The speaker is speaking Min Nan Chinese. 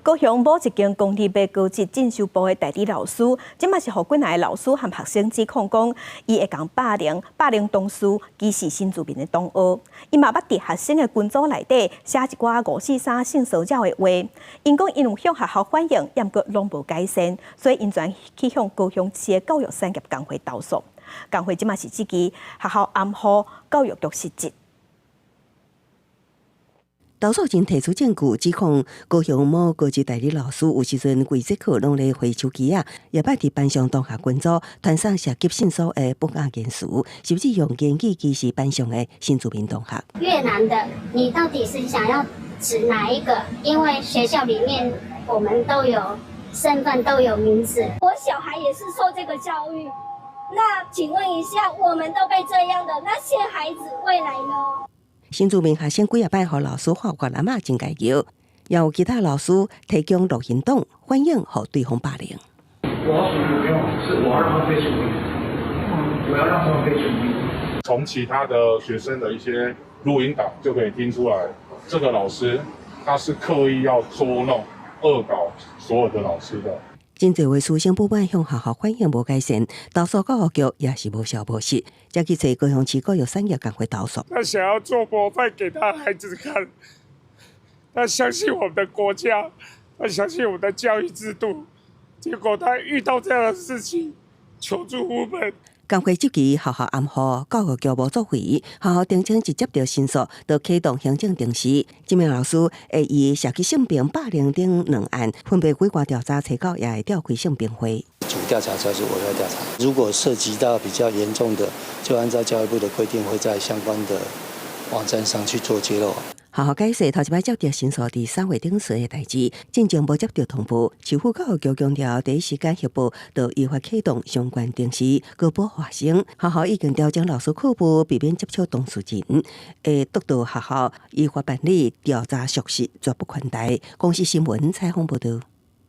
高雄某一間公立的高職進修部的代理老師，這馬是予幾若個老師和學生指控講，伊會共霸凌、霸凌同事，歧視新住民的同學。伊嘛捌佇學生的群組內底寫一寡五四三性騷擾的話。𪜶講𪜶有向學校反映，毋過攏無改善，所以𪜶轉去向高雄市的教育產業工會投訴。工會這馬是質疑學校掩護教育局失職。投訴人提出證據，指控高雄某高職代理老師有時陣規節課攏咧滑手機仔，也捌佇班上同學群組傳送涉及性騷的不雅言辭，甚至用言語歧視班上的新住民同學。越南的，你到底是想要指哪一個？因為學校裡面我們都有身份，都有名字。我小孩也是受這個教育，那請問一下，我們都被這樣的，那些孩子未來呢？新住民學生幾仔擺予老師喊越南仔真該叫，也有其他老師提供錄音檔反映予對方霸凌。我要處理沒有，是我要讓他被處理，我要讓他們被處理。從其他的學生的一些錄音檔就可以聽出來，這個老師他是刻意要捉弄、惡搞所有的老師的。真濟位師生不滿向學校反映無改善，投訴教育局也是無消無息，才去揣高雄市教育產業工會投訴。他想要做模範給他孩子看，他相信我們的國家，他相信我們的教育制度，結果他遇到這樣的事情，求助無門。工會質疑學校掩護，教育局無作為，學校澄清一接到申訴，就啟動行政程序。這名老師會以涉及性平霸凌等兩案，分別機關調查，初九也會召開性平會。主調查就是我要調查，如果涉及到比較嚴重的，就按照教育部的規定，會在相關的網站上去做揭露。學校解釋，頭一擺接著申訴佇3月頂旬的代誌，進前無接著通報，市府教育局強調第一時間協報，就依法啟動相關程序，閣保護學生。學校已經調整老師課務，避免接觸當事人，會督導學校依法辦理調查屬實，絕不寬待。公視新聞採訪報導。